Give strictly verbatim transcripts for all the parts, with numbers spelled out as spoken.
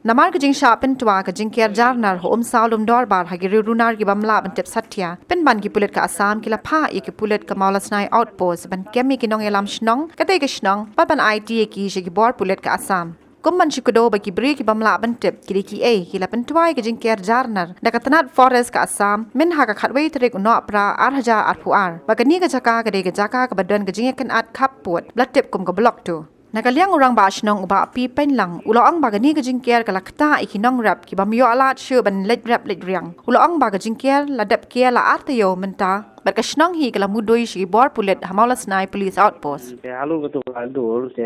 Namar ka jingshah pyntwa ka jingker jarnar ha Umsaw Lumdorbar ha ki riew runar ki bym lah ban tip satia, pynban ki pulit ka Assam ki la phah ïa ki pulit ka Mawlasnai Outpost ban kem ïa ki nongïalam shnong katei ka shnong bad ban aiti ïa ki sha ki bor pulit ka Assam. Kum ban shu kdew ba ki briew ki bym lah ban tip ki dei kiei, ki la pyntwa ïa ka jingker jarnar da ka tnat Forest ka Assam mynha ka khatwei tarik u Nohprah ar hajar arphew ar, ba kane ka jaka ka dei ka jaka kaba don ka jingïakynad khappud, ba la tip kum ka Block Two. Na ka liang u Rangbah Shnong u Bah P Pynlang u la ong ba kane ka jingker ka la ktah ïa ki nongrep ki bym ïoh lad shuh ban leit rep leit riang. U la ong ba ka jingker la dep ker la ar taïew mynta bad ka shnong hi ka la mudui sha ki bor pulit ha Mawlasnai Police Outpost. Te halu ka tu ka dur te,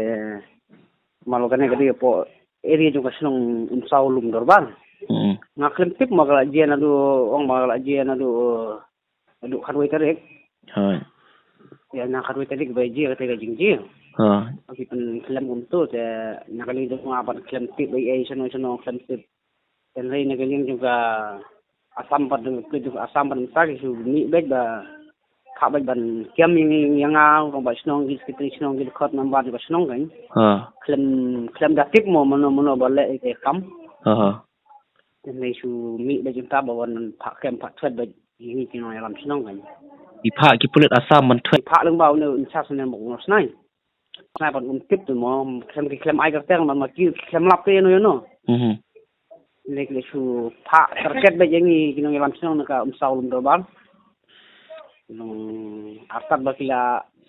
malo kane ka dei hapoh area jong ka shnong Umsaw Lumdorbar. Hmm. Nga khlem tip ma ka la jia naduh, ong ma ka la jia naduh, naduh khatwei tarik. Hooid. Ïa na khatwei tarik ba jia kata ka jingjia. Ha. Ki pynkhlem kumtu te na ka liang jong nga pat khlem tip ba ei shano shano khlem tip. Te hynrei na ka liang jong ka Assam pat, jong ka Assam pat mynta ki shu mih beit ba, phah beit ban kem ïa ngi, ïa nga, u rangbah shnong, ki secretary shnong, ki dkhot member jong ka shnong kan. Ha. Khlem, khlem da tip mo mano mano ba leh ïa ka kam. Ha ha. Te hynrei shu mih beit jingta ba wan phah kem phah thwet beit ïa ngi ki nongïalam shnong kan. Ki phah ki pulit Assam ban thwet. Ki phah lyngba une u in charge ne Mawlasnai. Nai ban um tip tu mo, khlem ki khlem ai kyrteng ban ma ki khlem lap te ïano ïano. Mhm. Ne ki la shu phah target beit ïa ngi ki nongïalam shnong na ka Umsaw Lumdorbar. Nong artat ba ki la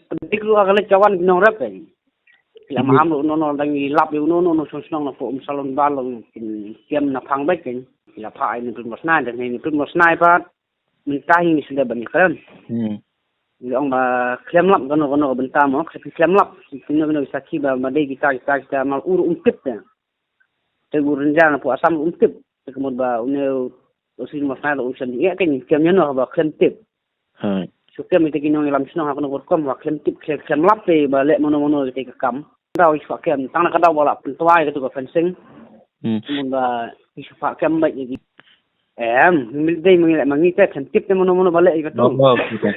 pyndik ruh ha ka leit ka wan ki nongrep beit. Ki la maham ruh uno uno dang ïalap ïa uno uno u nongshong shnong na pdeng Umsaw Lumdorbar long kin kiam na phang beit kan. Ki la phah ai na Prit Mawlasnai, dang ne Prit Mawlasnai pat. Mynta hi ngi shu dei ban ïakren. Hmm. Ngi ong ba khlem lap kano kano ka bynta mo, khlem lap. Kino kino ki sakhi ba ma dei kita kita kita mal ur um tip te. Te u rynjang na pdeng Assam um tip. Te ka mut ba une u Prit Mawlasnai la u shan ïa ka ngi kem ïano ba khlem tip. Hai. Shu kem ïa ki nongïalam shnong ha kano ka rukom ba khlem tip, khlem, khlem lap te ba leh mano mano te ka kam. Daw i shu phah kem, tang na ka daw ba la pyntwa ïa katu ka fencing. Hmm. Ka mut ba i shu phah kem beit ïa ki. Em, mi dei ma ngi leh ma ngi te khlem tip te mano mano ba leh ïa katu. Oh, oh, okay.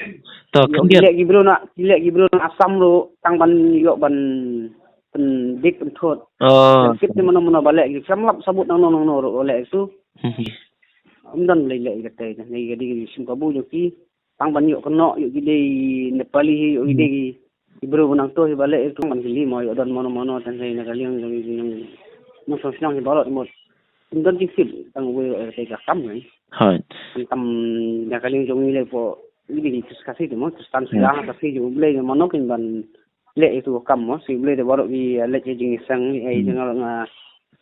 To, ïoh, khyndiat. Ki leh ki briew na, ki leh ki briew na Assam ruh tang ban ïoh ban pyndik pynthut. Oh. Khlem tip te mano mano ba leh ïa ki. Khlem lap sabut nangno nangno ruh ba leh ïa katu. Hmm. Ym don lei leh ïa kata, ïa ka dei ka shim kabu jong ki. Tang ban ïoh kynnoh, ïoh ki dei Nepali hi, ïoh ki dei ki, ki briew ba nangto hi ba leh ïa katu ban kylli mo, ïoh don mano mano, tang hi na ka liang jong ki nong, nongshong shnong hi ba leh mut. Ym don jingsngewthuh tang uwei uwei ka kam ngi. Hooid. Tang tam na ka liang jong ngi leh pdeng, ngi dei ki Khasi te mo, Khristan sida, Khasi jong U Blei mano kin ban leh ïa katu ka kam mo, sha U Blei te baroh ki, eh, leh ïa ka jingïaseng, eh, jong nga, nga,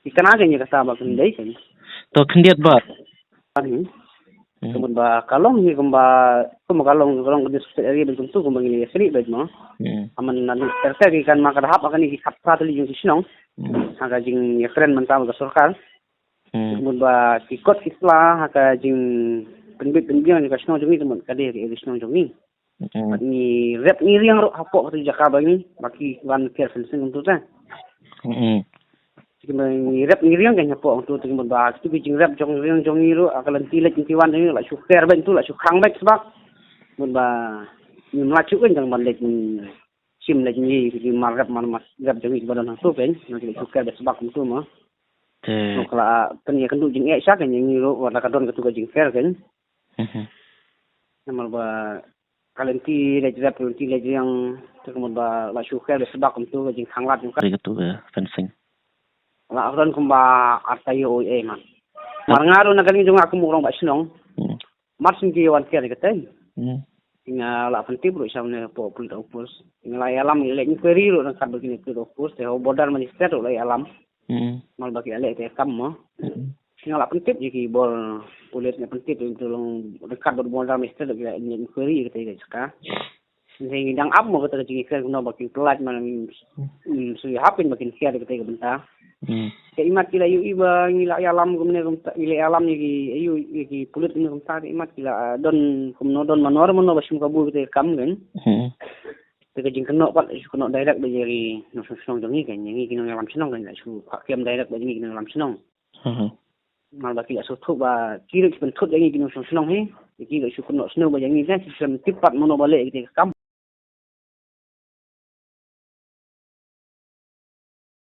ki kane ka ngi kata ba kin dei kan. To khyndiat ba. Kan hi. Hmm. Ka mut ba ka long hi kumba, kumba ka long, ka long ka district area beit kumtu kumba ngi ïa sri beit mo. Hmm. Aman na ni ter ter ki kan ma ka dap ka ni ki khatphra tylli jong ki shnong. Hmm. Ha ka jingïakren mynta ka sorkar. Hmm. Ka mut ba ki kot ki sla ha ka jingpynbit pynbiang jong ka shnong jong ngi, ka mut ka dei ka area shnong jong ngi. Mm. Ngi rep ngi riang ruh hapoh katu jaka ba ngi, ba ki wan ker fencing kumtu te. Mm. Ki ba ngi rep ngi riang kan hapoh kumtu te, ki ba katu ki jingrep jong riang jong ngi ruh, ka lynti leit lynti wan jong ngi la shu ker beit tu, la shu khang beit sbak. Mut ba ngim lah shuh kan jong ban leit, shim leit ngi ki mar rep mar mar rep jong ngi ba don hangtu kan, ngi la shu ker beit sbak kumtu mo. Te. Ka la pynïakynduh jingeh sha kan ngi ruh, wat la ka don katu ka jingker kan. Mhm. Namar ba ka lynti leit rep, ka lynti leit riang, te ka mut ba la shu ker beit sbak kumtu ka jingkhang lad jong ka. Ri katu ka fencing. La ron kumba ar taïew ei ei man. Mar nga ruh na ka liang jong nga kum u rangbah shnong. Hmm. Mar shu ki wan ker kata. Hmm. Nga la pyntip ruh sha une hapoh police outpost. Nga la ïalam, leit inquiry ruh ryngkat bad kine police outpost, te ha u border magistrate ruh la ïalam. Hmm. Namar ba ki la leh te kam mo. Hmm. Nga la pyntip ïa ki bor pulit, nga pyntip ïa ki, to long ryngkat bad border magistrate ki la inquiry ïa kata ka jaka. Ngi dang ap mo kata ka jingïakren kumno ba kin pyllait man, mm, shu ïahap kin ba kin kiar ïa kata ka bynta. Hmm. Te imat ki la ïohi ba ngi la ïalam kumne kumta, ngi la ïalam ïa ki, ïa ki pulit kumne kumta, te imat ki la, ah, don kumno, don mano mano ba shim kabu ïa kata ka kam kan. Hmm. Te ka jingkynnoh pat shu kynnoh direct bad ïa ki nongshong shnong jong ngi kan, ïa ngi ki nongïalam shnong kan, la shu phah kem direct bad ïa ngi ki nongïalam shnong. Mhm. Namar ba ki la shu thuh ba ki ruh ki pynthut ïa ngi ki nongshong shnong hi. Ki ruh shu kynnoh sniew ba ïa ngi te, ki khlem tip pat mano ba leh ïa kata ka kam.